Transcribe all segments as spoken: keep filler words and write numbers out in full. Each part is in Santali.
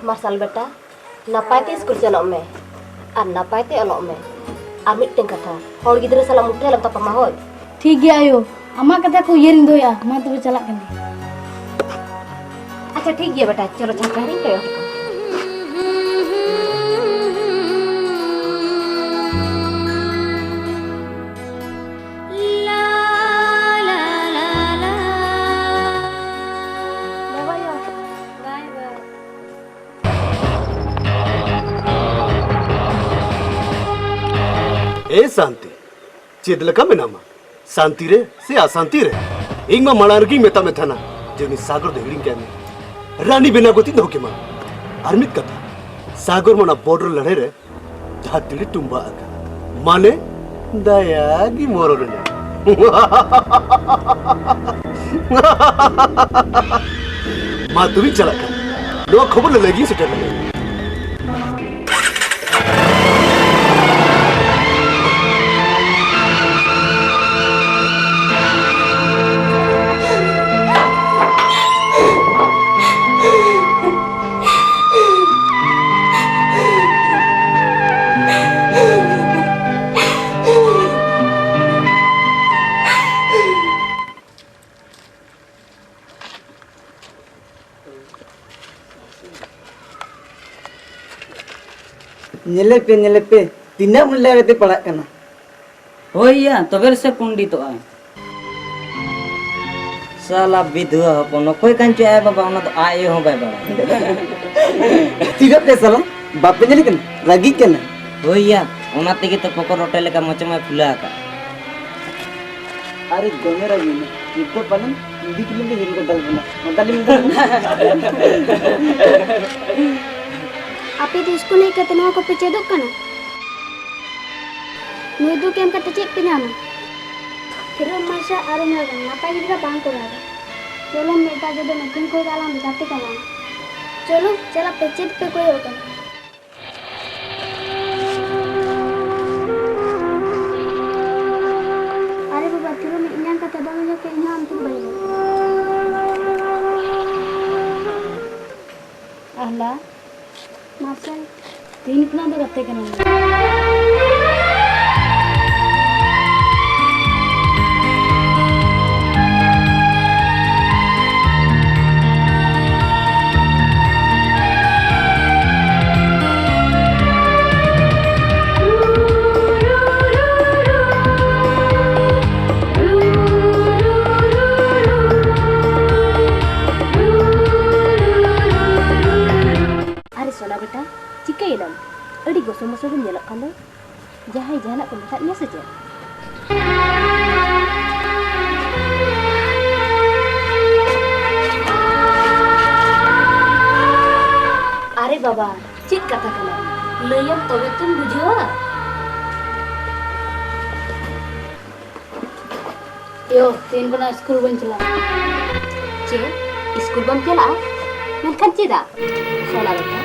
ᱢᱟᱨᱥᱟᱞ ᱵᱮᱴᱟ, ᱱᱟᱯᱟᱭ ᱛᱮ ᱥᱠᱩᱞ ᱪᱟᱞᱟᱜ ᱢᱮ ᱟᱨ ᱱᱟᱯᱟᱭ ᱛᱮ ᱚᱞᱚᱜ ᱢᱮ᱾ ᱟᱨ ᱢᱤᱫᱴᱮᱱ ᱠᱟᱛᱷᱟ, ᱦᱚᱲ ᱜᱤᱫᱽᱨᱟᱹ ᱥᱟᱞᱟᱜ ᱢᱩᱴᱷᱟᱹᱱ ᱟᱞᱚᱢ ᱛᱟᱯᱟᱢᱟ, ᱦᱳᱭ? ᱴᱷᱤᱠ ᱜᱮᱭᱟ ᱟᱭᱳ, ᱟᱢᱟᱜ ᱠᱟᱛᱷᱟ ᱠᱚ ᱩᱭᱦᱟᱹᱨᱤᱧ ᱫᱚᱦᱚᱭᱟ᱾ ᱢᱟ ᱛᱚᱵᱮ ᱪᱟᱞᱟᱜ ᱠᱟᱹᱱᱟᱹᱧ᱾ ᱟᱪᱪᱷᱟ ᱴᱷᱤᱠ ᱜᱮᱭᱟ ᱵᱮᱴᱟ, ᱪᱚᱞᱚ ᱪᱷᱟᱛᱟ ᱨᱤᱧ ᱠᱚᱭᱚᱜ ᱦᱚᱴᱚ ᱠᱟᱜᱼᱟ᱾ ᱵᱟᱵᱟ ᱭᱳ, ᱵᱟᱭ ᱵᱟᱭ᱾ ᱮ ᱥᱟᱱᱛᱤ, ᱪᱮᱫ ᱞᱮᱠᱟ ᱢᱮᱱᱟᱢᱟ? ᱥᱟᱱᱛᱤ ᱨᱮ ᱥᱮ ᱟᱥᱟᱱᱛᱤ ᱨᱮ? ᱤᱧ ᱢᱟ ᱢᱟᱲᱟᱝ ᱨᱮᱜᱮᱧ ᱢᱮᱛᱟᱜ ᱢᱮ ᱛᱟᱦᱮᱱᱟ ᱡᱮ ᱩᱱᱤ ᱥᱟᱜᱚᱨ ᱫᱚ ᱦᱤᱲᱤᱧ ᱠᱟᱭ ᱢᱮ᱾ ᱨᱟᱱᱤ ᱵᱮᱱᱟᱣ ᱠᱟᱛᱮᱧ ᱫᱚᱦᱚ ᱠᱮᱢᱟ᱾ ᱟᱨ ᱢᱤᱫ ᱠᱟᱛᱷᱟ, ᱥᱟᱜᱚᱨ ᱢᱟ ᱚᱱᱟ ᱵᱚᱨᱰᱟᱨ ᱞᱟᱹᱲᱦᱟᱹᱭ ᱨᱮ ᱫᱷᱟᱹᱨᱛᱤ ᱨᱮ ᱴᱩᱢᱵᱟᱜ ᱟᱠᱟᱱ᱾ ᱢᱟᱱᱮ, ᱫᱟᱭᱟ ᱜᱮ ᱢᱚᱨᱚᱱ ᱮᱱᱟ᱾ ᱢᱟ ᱛᱚᱵᱮᱧ ᱪᱟᱞᱟᱜ ᱠᱟᱱᱟ, ᱱᱚᱣᱟ ᱠᱷᱚᱵᱚᱨ ᱞᱟᱹᱞᱟᱹᱭ ᱜᱤᱧ ᱥᱮᱴᱮᱨ ᱞᱮᱱᱟ᱾ ᱧᱮᱞᱮ ᱯᱮ, ᱧᱮᱞᱮ ᱯᱮ, ᱛᱤᱱᱟᱹᱜ ᱢᱩᱞᱞᱟᱭ ᱠᱟᱛᱮ ᱯᱟᱲᱦᱟᱜ ᱠᱟᱱᱟ᱾ ᱦᱳᱭ ᱭᱟ, ᱛᱚᱵᱮ ᱥᱮ ᱯᱚᱱᱰᱤᱛᱚᱜ ᱟᱭ᱾ ᱥᱟᱞᱟ ᱵᱤᱫᱷᱩᱣᱟᱹ ᱦᱚᱯᱚᱱ, ᱚᱠᱚᱭ ᱠᱟᱱ ᱪᱚ ᱟᱭ ᱵᱟᱵᱟ, ᱚᱱᱟ ᱫᱚ ᱟᱡ ᱟᱭᱳ ᱦᱚᱸ ᱵᱟᱭ ᱵᱟᱲᱟᱭᱟ᱾ ᱛᱤᱱᱟᱹᱜ ᱯᱮ ᱥᱟᱞᱟ, ᱵᱟᱯᱮ ᱧᱮᱞᱮ ᱠᱟᱱᱟ? ᱨᱟᱹᱜᱤᱜ ᱠᱟᱱᱟ᱾ ᱦᱳᱭ ᱭᱟ, ᱚᱱᱟ ᱛᱮᱜᱮ ᱛᱚ ᱯᱚᱠᱚᱨ ᱨᱚᱴᱮ ᱞᱮᱠᱟ ᱢᱚᱪᱟ ᱢᱟᱭ ᱯᱷᱩᱞᱟᱹ ᱟᱠᱟᱫ᱾ ᱟᱨᱮ ᱫᱚᱢᱮ ᱨᱟᱹᱜᱤ ᱱᱟ᱾ ᱱᱤᱛ ᱫᱚ ᱯᱟᱞᱮᱱ ᱤᱫᱤ ᱠᱤᱞᱳ ᱞᱮ ᱦᱤᱨ ᱠᱟᱫᱟ ᱵᱚᱱᱟ᱾ ᱢᱟᱛᱟᱞᱤ ᱢᱮᱛᱟ ᱫᱤᱧ᱾ ᱟᱯᱮ ᱫᱚ ᱥᱠᱩᱞ ᱦᱮᱡ ᱠᱟᱛᱮ ᱱᱚᱣᱟ ᱠᱚᱯᱮ ᱪᱮᱫᱚᱜ ᱠᱟᱱᱟ? ᱱᱩᱭ ᱫᱩᱠ ᱮᱢ ᱠᱟᱛᱮ ᱪᱮᱫ ᱯᱮ ᱧᱟᱢᱟ? ᱯᱷᱤᱨᱳᱡ ᱢᱟᱥᱴᱟᱨ ᱟᱨ ᱩᱢᱮᱨ ᱜᱟᱱ ᱱᱟᱯᱟᱭ ᱜᱤᱫᱽᱨᱟᱹ ᱵᱟᱝ ᱠᱚ ᱨᱟᱜᱟ᱾ ᱪᱚᱞᱚ ᱢᱤᱫ ᱫᱷᱟᱣ ᱡᱚᱫᱚ ᱱᱩᱠᱤᱱ ᱠᱷᱚᱱ ᱫᱚ ᱟᱞᱟᱝ ᱫᱚ ᱜᱟᱛᱮ ᱠᱟᱱᱟ᱾ ᱪᱚᱞᱚ ᱪᱟᱞᱟᱜ ᱯᱮ, ᱪᱮᱫ ᱯᱮ ᱠᱚᱭᱚᱜ ᱠᱟᱱᱟ? ᱟᱨᱮ ᱵᱟᱵᱟ, ᱛᱤᱨᱮᱢ ᱤᱧᱟᱝ ᱠᱟᱛᱷᱟ ᱵᱟᱢ ᱟᱸᱡᱚᱢ ᱠᱮᱫ, ᱤᱧ ᱦᱚᱸ ᱟᱢ ᱴᱷᱮᱱ ᱵᱟᱹᱧ ᱨᱚᱲ ᱠᱟᱱᱟ᱾ ᱟᱦᱞᱟ, ᱢᱟᱥᱮ, ᱛᱤᱦᱤᱧ ᱠᱷᱚᱱᱟᱜ ᱫᱚ ᱜᱟᱛᱮ ᱠᱟᱱᱟ᱾ ᱟᱨᱮ ᱥᱳᱱᱟ ᱵᱮᱴᱟ, ᱪᱤᱠᱟᱹᱭᱮᱱᱟᱢ? ᱟᱹᱰᱤ ᱜᱚᱥᱚ ᱢᱚᱥᱚ ᱜᱮᱢ ᱧᱮᱞᱚᱜ ᱠᱟᱱ ᱫᱚ᱾ ᱡᱟᱦᱟᱸᱭ ᱡᱟᱦᱟᱱᱟᱜ ᱠᱚ ᱢᱮᱛᱟᱫ ᱢᱮᱭᱟ ᱥᱮ ᱪᱮᱫ? ᱟᱨᱮ ᱵᱟᱵᱟ, ᱪᱮᱫ ᱠᱟᱛᱷᱟ ᱠᱟᱱᱟ? ᱞᱟᱹᱭᱟᱢ ᱛᱚᱵᱮ ᱛᱚᱢ ᱵᱩᱡᱷᱟᱹᱣᱟ᱾ ᱭᱳ, ᱛᱮᱦᱮᱧ ᱠᱷᱚᱱᱟᱜ ᱥᱠᱩᱞ ᱵᱟᱹᱧ ᱪᱟᱞᱟᱜᱼᱟ᱾ ᱪᱮᱫ? ᱥᱠᱩᱞ ᱵᱟᱢ ᱪᱟᱞᱟᱜᱼᱟ? ᱢᱮᱱᱠᱷᱟᱱ ᱪᱮᱫᱟᱜ? ᱥᱳᱱᱟ ᱵᱮᱴᱟ,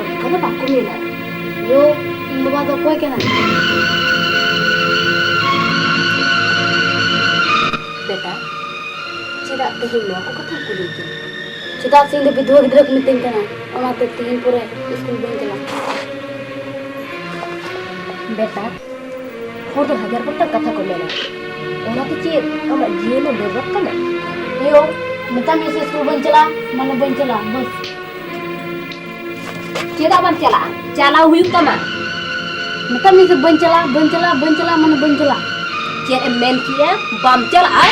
ᱚᱱᱠᱟ ᱫᱚ ᱵᱟᱠᱚ ᱢᱮᱱᱟ᱾ ᱭᱳ, ᱤᱧ ᱵᱟᱵᱟ ᱫᱚ ᱚᱠᱚᱭ ᱠᱟᱱᱟᱭ? ᱵᱮᱴᱟ, ᱪᱮᱫᱟᱜ ᱛᱮᱦᱮᱧ ᱱᱚᱣᱟ ᱠᱚ ᱠᱟᱛᱷᱟᱢ ᱠᱩᱞᱤ ᱠᱤᱱᱟ? ᱪᱮᱫᱟᱜ ᱥᱮ ᱤᱧ ᱫᱚ ᱵᱤᱫᱷᱣᱟ ᱜᱤᱫᱽᱨᱟᱹ ᱠᱚ ᱢᱤᱛᱟᱹᱧ ᱠᱟᱱᱟ, ᱚᱱᱟᱛᱮ ᱛᱮᱦᱮᱧ ᱯᱚᱨᱮ ᱥᱠᱩᱞ ᱵᱟᱹᱧ ᱪᱟᱞᱟᱜᱼᱟ᱾ ᱵᱮᱴᱟ, ᱦᱚᱲ ᱫᱚ ᱦᱟᱡᱟᱨ ᱜᱚᱴᱟᱝ ᱠᱟᱛᱷᱟ ᱠᱚ ᱢᱮᱱᱟ, ᱚᱱᱟᱛᱮ ᱪᱮᱫ ᱟᱢᱟᱜ ᱡᱤᱭᱚᱱ ᱮᱢ ᱵᱮᱨᱵᱟᱫ ᱛᱟᱢᱟ? ᱮᱭᱳ, ᱢᱮᱛᱟᱢ ᱢᱮ ᱥᱮ ᱥᱠᱩᱞ ᱵᱟᱹᱧ ᱪᱟᱞᱟᱜᱼᱟ, ᱢᱟᱱᱮ ᱵᱟᱹᱧ ᱪᱟᱞᱟᱜᱼᱟ, ᱵᱟᱥ᱾ ᱪᱮᱫᱟᱜ ᱵᱟᱢ ᱪᱟᱞᱟᱜᱼᱟ? ᱪᱟᱞᱟᱣ ᱦᱩᱭᱩᱜ ᱛᱟᱢᱟ᱾ ᱢᱮᱛᱟᱢ ᱢᱮ ᱥᱮ ᱵᱟᱹᱧ ᱪᱟᱞᱟᱜᱼᱟ, ᱵᱟᱹᱧ ᱪᱟᱞᱟᱜᱼᱟ, ᱵᱟᱹᱧ ᱪᱟᱞᱟᱜᱼᱟ, ᱢᱟᱱᱮ ᱵᱟᱹᱧ ᱪᱟᱞᱟᱜᱼᱟ᱾ ᱪᱮᱫ ᱮᱢ ᱢᱮᱱ ᱠᱮᱜᱼᱟ? ᱵᱟᱢ ᱪᱟᱞᱟᱜᱼᱟ?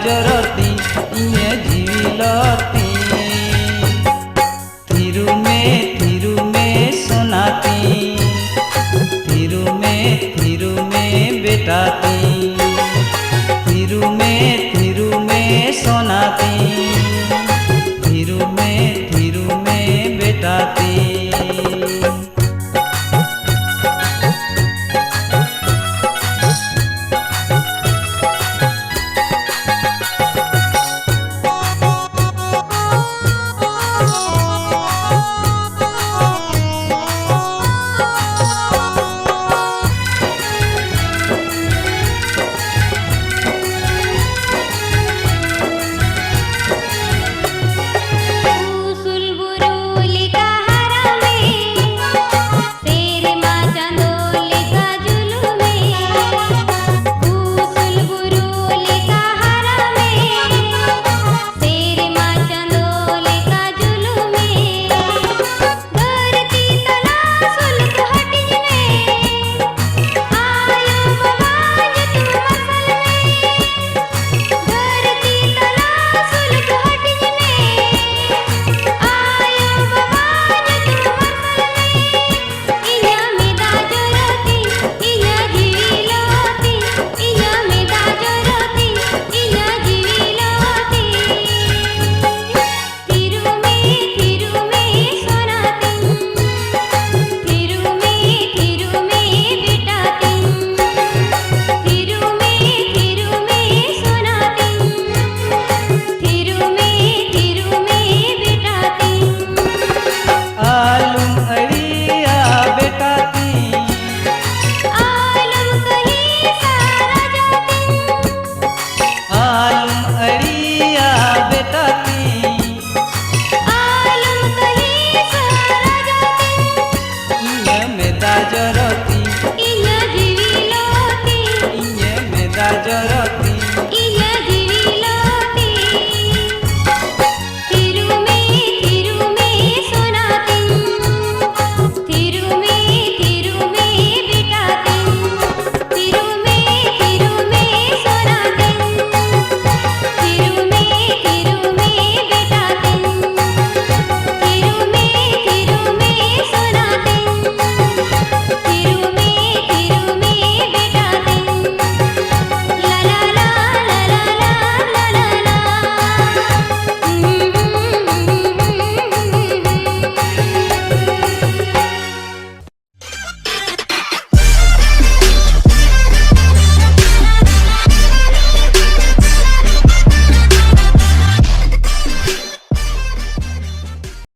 ᱡᱚᱨᱚᱛᱤᱧ ᱤᱧᱮ ᱡᱤᱣᱤ ᱞᱚᱛᱤᱧ᱾ ᱛᱷᱤᱨᱩ ᱢᱮ, ᱛᱷᱤᱨᱩ ᱢᱮ ᱥᱚᱱᱟ ᱛᱤᱧ, ᱛᱷᱤᱨᱩ ᱢᱮ, ᱛᱷᱤᱨᱩ ᱢᱮ ᱵᱮᱴᱟ ᱛᱤᱧ᱾